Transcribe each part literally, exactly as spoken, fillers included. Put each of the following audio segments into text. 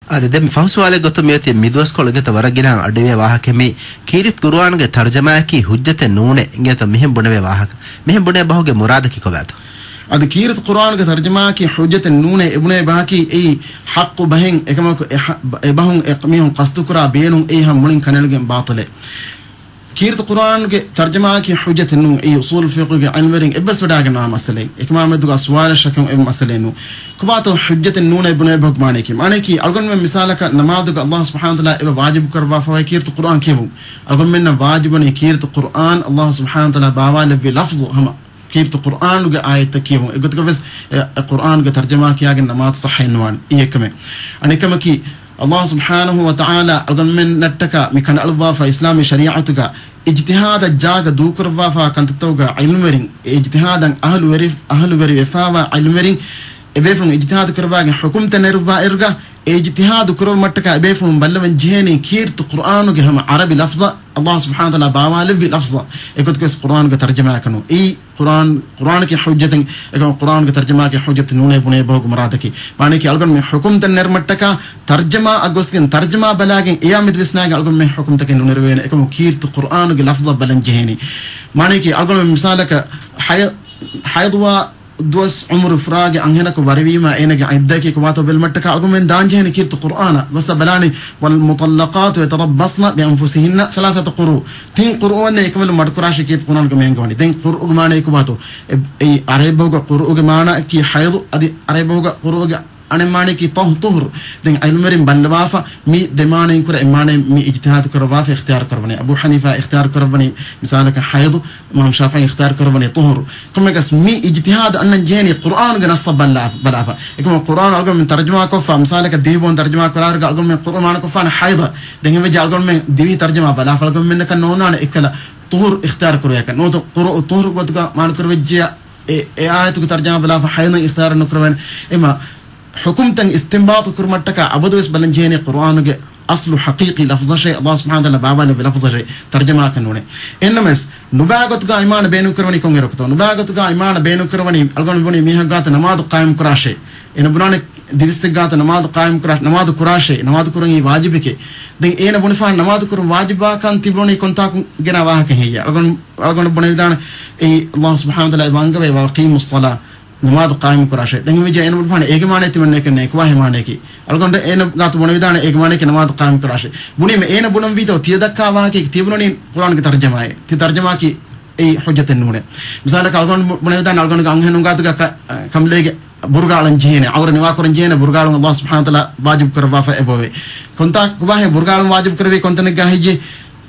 އާދެ، ދެން ފަހު ސުވާލެއް ގޮތުން މިއޮތީ މިދުވަސްކޮޅު އިނގޭތޯ ވަރަށް ގިނަ އަޑުއިވޭ ވާހަކަ މި ކީރިތި ޤުރުއާނުގެ ތަރްޖަމާއަކީ ޙުއްޖަތެއް ނޫނޭ އިނގޭތޯ މިހެން ބުނެވޭ ވާހަކަ. މިހެން ބުނޭ ބަހުގެ މުރާދަކީ ކޮބާތޯ؟ އަދި ކީރިތި ޤުރުއާނުގެ ތަރްޖަމާއަކީ ޙުއްޖަތެއް ނޫނޭ އެބުނޭ ބަހަކީ އެއީ ޙައްޤު ބަހެއް އެކަމަކު އެ ޙަ-، އެ ބަހުން އެ މީހުން ޤަޞްދުކުރާ ބޭނުން އެއީ ހަމަ މުޅިން ކަންނޭނގެ ބާޠިލެއް. ކީރިތި ޤުރުއާނުގެ ތަރްޖަމާއަކީ ޙުއްޖަތެއް ނޫން. އެއީ އުޞޫލު ފިޤުހުގެ ޢިލްމުވެރިން އެއްބަސްވެވަޑައިގަންނަވާ މައްސަލައެއް. އެކަމާމެދުގަ ސުވާލެއް ޝައްކެއް އެ މައްސަލައެއް ނޫން. ކޮބާތޯ ޙުއްޖަތެއް ނޫނޭ ބުނޭ ބަހުގެ މާނަޔަކީ؟ މާނަޔަކީ އަޅުގަނޑުމެން މިސާލަކަށް ނަމާދުގަ ﷲ ސުބްޙާނަހޫ ވަތަޢާލާ އެބަ ވާޖިބު ކުރައްވާފަވޭ ކީރިތި ޤުރުއާން ކިޔެވުން. އަޅުގަނޑުމެންނަށް ވާޖިބުވަނީ ކީރިތި ޤުރުއާން ﷲ ސުބްޙާނަހޫ ވަތަޢާލާ ބާވާލެއްވި ލަފްޒު ހަމަ ކީރިތި ޤުރުއާނުގެ އާޔަތްތައް ކިޔެވުން. އެގޮތަކަށް ވެސް އެ، އެ ޤުރުއާނުގެ ތަރްޖަމާ ކިޔާގެން ނަމާދު ޞައްޙައެއް ނުވާނެ. އެއީ އެކަމެއް. އަނެއްކަމަކީ، ﷲ ސުބްޙާނަހޫ ވަތަޢާލާ އަޅުގަނޑުމެންނަށްޓަކާ މި ކަނޑައަޅުއްވާފަ އިސްލާމީ ޝަރީޢަތުގަ އިޖްތިހާދަށް ޖާގަ ދޫކުރައްވާފާ ކަންތައްތަކުގަ ޢިލްމުވެރިން، އެ އިޖްތިހާދަށް އަހުލުވެރި، އަހުލުވެރިވެފާވާ ޢިލްމުވެރިން އެބޭފުޅުން އިޖްތިހާދު ކުރައްވާގެން ޙުކުމްތައް ނެރުއްވާ އިރުގަ، އެ އިޖްތިހާދު ކުރުމަށްޓަކާ އެބޭފުޅުން ބައްލަވަން ޖެހޭނީ ކީރިތި ޤުރުއާނުގެ ހަމަ ޢަރަބި ލަފްޒަށް ﷲ ސުބްޙާނަހޫ ވަތަޢާލާ ބާވާލެއްވި ލަފްޒަށް. އެގޮތަކަށް ވެސް ޤުރުއާނުގެ ތަރްޖަމާއަކަށް ނޫން. އެއީ ޤުރުއާން، ޤުރުއާނަކީ ޙުއްޖަތެއް، އެކަމަކު ޤުރުއާނުގެ ތަރްޖަމާއަކީ ޙުއްޖަތެއް ނޫނޭ ބުނޭ ބަހުގެ މުރާދަކީ. މާނައަކީ އަޅުގަނޑުމެން ޙުކުމްތައް ނެރުމަށްޓަކާ ތަރްޖަމާއަށް ގޮސްގެން ތަރްޖަމާ ބަލާގެން އެޔާ މެދު ވިސްނާގެން އަޅުގަނޑުމެން ޙުކުމްތަކެއް ނުނެރެވޭނެ. އެކަމަކު ކީރިތި ޤުރުއާނުގެ ލަފްޒަށް ބަލަން ޖެހޭނީ. މާނައަކީ އަޅުގަނޑުމެން މިސާލަކަށް ޙަޔަ-، ޙަޔަޟުވާ ދުވަސް ޢުމުރު ފުރާގެ އަންހެނަކު ވަރިވީމަ އޭނަގެ ޢިއްދަތަކީ ކޮބާތޯ ބެލުމަށްޓަކާ އަޅުގަނޑުމެން ދާންޖެހޭނެ ކީރިތި ޤުރުއާނަށް ގޮސް ބަލާނީ، "والمطلقات يتربصن بأنفسهن ثلاثة قروء." ތިން ޤުރުއު ވަންދެން އެކަމަލުން މަޑުކުރާށޭ ކީރިތި ޤުރުއާނުގަ މި އަންގަވަނީ. ދެން ޤުރުއުގެ މާނައަކީ ކޮބާތޯ؟ އެ، އެއީ ޢަރަބި ބަހުގަ ޤުރުއުގެ މާނައަކީ ޙައިޟު، އަދި ޢަރަބި ބަހުގަ ޤުރުއުގެ އަނެއް މާނައަކީ ޠަހު-، ޠުހުރު. ދެން ޢިލްމުވެރިން ބައްލަވާފަ، މި ދެ މާނައިން ކުރެ އެއް މާނައެއް މި އިޖްތިހާދު ކުރައްވާފަ އިޚްތިޔާރު ކުރައްވަނީ. އަބޫ ޙަނީފާ އިޚްތިޔާރު ކުރައްވަނީ މިސާލަކަށް ޙައިޟު، އިމާމް ޝާފިޢީ އިޚްތިޔާރު ކުރައްވަނީ ޠުހުރު. ކޮންމެއަކަސް މި އިޖްތިހާދު އަންނަން ޖެހޭނީ ޤުރުއާނުގެ ނައްޞަށް ބައްލާ-، ބަލާފަ. އެކަމަކު ޤުރުއާން އަޅުގަނޑުމެން ތަރްޖަމާ ކޮށްފަ، މިސާލަކަށް ދިވެހި ބަހުން ތަރްޖަމާ ކުރާއިރުގަ އަޅުގަނޑުމެން ޤުރުއު މާނަ ކޮށްފާނެ ޙައިޟަށް. ދެން އެހެންވެއްޖެ އަޅުގަނޑުމެން ދިވެހި ތަރްޖަމާ ބަލާފަ އަޅުގަނޑުމެންނަކަށް ނޯންނާނެ އެއްކަލަ ޠުހުރު އިޚްތިޔާރު ކުރެވޭކަށް. ނުވަތަ ޤުރުއު ޠުހުރު ގޮތުގަ މާނަ ކުރެވިއްޖެޔާ އެ، އެ އާޔަތުގެ ތަރްޖަމާ ބަލާފަ ޙައިޟަށް އިޚްތިޔާރެއް ނުކުރެވޭނެ. އެމަ ޙުކުމްތައް އިސްތިންބާޠު ކުރުމަށްޓަކާ އަބަދުވެސް ބަލަން ޖެހޭނީ ޤުރުއާނުގެ އަޞްލު ޙަޤީޤީ ލަފްޒަށޭ، ﷲ ސުބްޙާނަހޫ ވަތަޢާލާ ބާވާލެއްވި ލަފްޒަށޭ، ތަރްޖަމާއަކަށް ނޫނޭ. އެހެންނަމަވެސް، ނުބާ ގޮތުގަ އިމާނަށް ބޭނުން ކުރެވެނީ ކޮން އިރަކުތޯ؟ ނުބާ ގޮތުގަ އިމާނަށް ބޭނުން ކުރެވެނީ، އަޅުގަނޑު ބުނީ މީހަކު ގާތަށް ނަމާދު ޤާއިމް ކުރާށޭ. އޭނަ ބުނާނެ ދިވެއްސެއް ގާތު ނަމާދު ޤާއިމް ކުރާ-، ނަމާދު ކުރާށޭ. ނަމާދު ކުރުން އެއީ ވާޖިބެކޭ. ދެން އޭނަ ބުނެފާނެ ނަމާދު ކުރުން ވާޖިބާކަން ތި ބުނީ ކޮންތާކު ގެނާ ވާހަކަ ހެއްޔޭ؟ އަޅުގަނޑު، އަޅުގަނޑު ބުނެވިދާނެ އެއީ ﷲ ސުބްޙާނަހޫ ވަތަޢާލާ އެބަ އަންގަވޭ، "وأقيموا الصلاة." ނަމާދު ޤާއިމު ކުރާށޭ. ދެން ވިއްޔަ އޭނަ ބުނެފާނެ އޭގެ މާނައެއް ތިމަންނައެކެއް ނެތް، ކުވާހެ މާނައެކޭ. އަޅުގަނޑު އޭނަ ގާތު ބުނެވިދާނެ އޭގެ މާނައެކޭ ނަމާދު ޤާއިމު ކުރާށޭ. ބުނީމަ އޭނަ ބުނަންވީތޯ ތިޔަ ދައްކާ ވާހަކައެކޭ ތިޔަ ބުނަނީ ޤުރުއާންގެ ތަރްޖަމާއޭ. ތި ތަރްޖަމާއަކީ އެއީ ޙުއްޖަތެއް ނޫނޭ. މިސާލަކަށް އަޅުގަނޑު ބުނެވިދާނެ އަޅުގަނޑުގެ އަންހެނުން ގާތުގަ ކަ-، ކަނބުލޭގެ ބުރުގާޅަން ޖެހޭނެ، އައުރަ ނިވާކުރަން ޖެހޭނެ ބުރުގާޅުން ﷲ ސުބްޙާނަހޫ ވަތަޢާލާ ވާޖިބު ކުރައްވާފަ އެބައޮވޭ. ކޮންތާ ކުބާހޭ ބުރުގާޅުން ވާޖިބު ކުރެވީ ކޮންތަނެއްގާ ހެއްޔޭ؟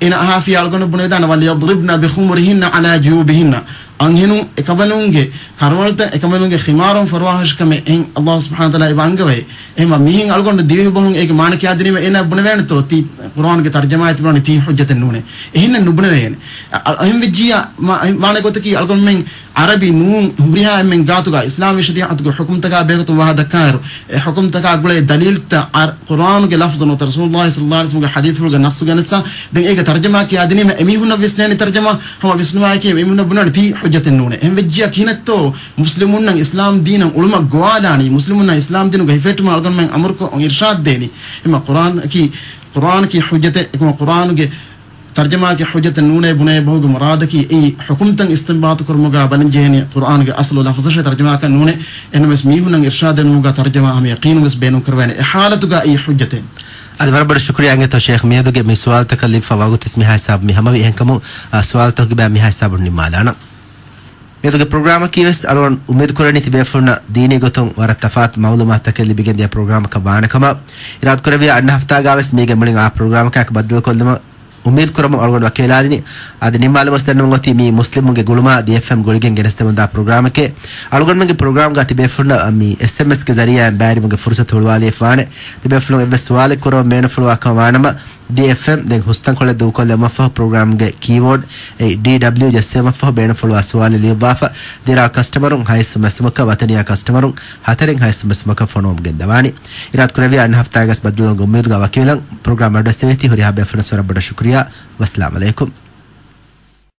އޭނަ އަހާފިޔާ އަޅުގަނޑު ބުނެވިދާނެ، "وليضربن بخمرهن على جيوبهن." އަންހެނުން އެކަމަލުންގެ ކަރުވަޅުތައް އެކަމަލުންގެ ޚިމާރުން ފޮރުވާހުށިކަމެއް އެހެން ﷲ ސުބްޙާނަހޫ ވަތަޢާލާ އެބަ އަންގަވައޭ. އެހެންވީމަ މިހެން އަޅުގަނޑު ދިވެހި ބަހުން އޭގެ މާނަ ކިޔާދިނީމަ އޭނަ ބުނެވޭނެތޯ ތީ ޤުރުއާންގެ ތަރްޖަމާއޭ ތި ބުނަނީ ތީ ޙުއްޖަތެއް ނޫނޭ. އެހެންނެއް ނުބުނެވޭނެ. އަ-، އަ-، އެހެން ވެއްޖިއްޔާ މާ-، މާނަ ގޮތަކީ އަޅުގަނޑުމެން ޢަރަބި ނޫން ހުރިހާ އެންމެން ގާތުގަ އިސްލާމީ ޝަރީޢަތުގެ ޙުކުމްތަކާ ބެހޭގޮތުން ވާހަކަ ދައްކާއިރު، އެ ޙުކުމްތަކާ ގުޅޭ ދަލީލްތައް އަ-، ޤުރުއާނުގެ ލަފްޒު ނުވަތަ ރަސޫލުﷲ ޞައްލަﷲ ޢަލައިހި ވަސައްލަމްގެ ޙަދީޘްފުޅުގެ ނައްޞުގެ ނައްޞަށް ދެން އޭގެ ތަރްޖަމާ ކިޔާދިނީމަ އެމީހުންނަށް ވިސްނޭނެ ތަރްޖަމާ ހަމަ ވިސްނުވާއެކީ އެމީހުންނަށް ބުނާނެ ތީ ޙުއްޖަތެއް ނޫނޭ. އެހެން ވެއްޖިއްޔާ ކިހިނެއްތޯ މުސްލިމުންނަށް އިސްލާމް ދީނަށް އުޅުމަށް ގޮވާލާނީ؟ މުސްލިމުންނަށް އިސްލާމް ދީނުގަ ހިފެހެއްޓުމަށް އަޅުގަނޑުމެން އަމުރުކޮށް އިރްޝާދް ދޭނީ. އެހެންވީމަ ޤުރުއާނަކީ، ޤުރުއާނަކީ ޙުއްޖަތެއް، އެކަމަކު ޤުރުއާނުގެ ތަރްޖަމާއަކީ ޙުއްޖަތެއް ނޫނޭ ބަހުގެ މުރާދަކީ އެއީ ޙުކުމްތައް އިސްތިންބާޠު ކުރުމުގަ ބަލަން ޖެހޭނީ ޤުރުއާނުގެ އަޞްލު ލަފްޒަށޭ ތަރްޖަމާއަކަށް ނޫނޭ. އެހެންނަމަވެސް މީހުންނަށް އިރްޝާދު ދިނުމުގަ ތަރްޖަމާ ހަމަ ޔަޤީނުންވެސް ބޭނުން ކުރެވޭނެ. އެ ޙާލަތުގަ އެއީ ޙުއްޖަތެއް. އަދި ވަރަށް ބޮޑަށް ޝުކުރިއްޔާ އިނގޭތޯ ޝޭޚް މިއަދުގެ މި ސުވާލުތަކަށް ލިބިފަ ވަގުތުވެސް މިހާ ހިސާބު މި ހަމަވި. އެހެންކަމުން އާ ސުވާލުތަކުގެ ބައި މިހާ ހިސާބުން ނިންމާލާނަން. މިއަދުގެ ޕްރޮގްރާމަކީވެސް އަޅުގަނޑު އުއްމީދު ކުރަނީ ތިބޭފުޅުންނަށް ދީނީ ގޮތުން ވަރަށް ތަފާތު މައުލޫމާތުތަކެއް ލިބިގެންދިޔަ ޕްރޮގްރާމަކަށް ވާނެ ކަމަށް. އިރާދަކުރެއްވިޔާ އަންނަ ހަފްތާގަވެސް މީގެ މުޅިން އާ ޕްރޮގްރާމަކާއެކު ބައްދަލުކޮށްލުމަށް އުއްމީދު ކުރަމުން އަޅުގަނޑު ވަކިވެލާލިނީ. އަދި ނިންމާލުމަށް ދަންނަވަން އޮތީ މީ މުސްލިމުންގެ ގުޅުމާ ދިޔަ އެފްއެމް ގުޅިގެން ގެނެސްދެމުންދާ ޕްރޮގްރާމެކޭ. އަޅުގަނޑުމެންގެ ޕްރޮގްރާމްގަ ތިބޭފުޅުންނަށް މި އެސްއެމްއެސްގެ ޒަރީއާއިން ބައިވެރިވުމުގެ ފުރުސަތު ހުޅުވާލައިފާނެ. ތިބޭފުޅުން އެއްވެސް ސުވާލެއް ކުރަމުން ބޭނުންފުޅުވާ ކަމަށް ވާނަމަ، ދިޔަ އެފްއެމް ދެން ހުސްތަންކޮޅެއް ދޫކޮށްލެވުމަށްފަހު ޕްރޮގްރާމްގެ ކީވޯޑް އެ ޑީޑަބްލިއު ޖައްސެވުމަށްފަހު ބޭނުންފުޅުވާ ސުވާލެއް ލިޔުއްވާފަ، ދިރާ ކަސްޓަމަރުން ހައެއް ސުމެއްސުމަކަށް، ވަތަނިޔާ ކަސްޓަމަރުން ހަތަރެއް ހައެއް ސުމެއްސުމަކަށް ފޮނުވަމުން ގެންދަވާނީ. އިރާދަކުރެއްވިޔާ އަންނަ ހަފްތާގަސް ބައްދަލުވުމުގެ އުއްމީދުގަ ވަކިވެލަން. ޕްރޮގްރާމް އަޑުއެއްސެވޭތީ ހުރިހާ ބޭފުޅުންނަށް ވަރަށް ބޮޑަށް ޝުކުރިއްޔާ. ވައްސަލާމް އަލައިކުމް.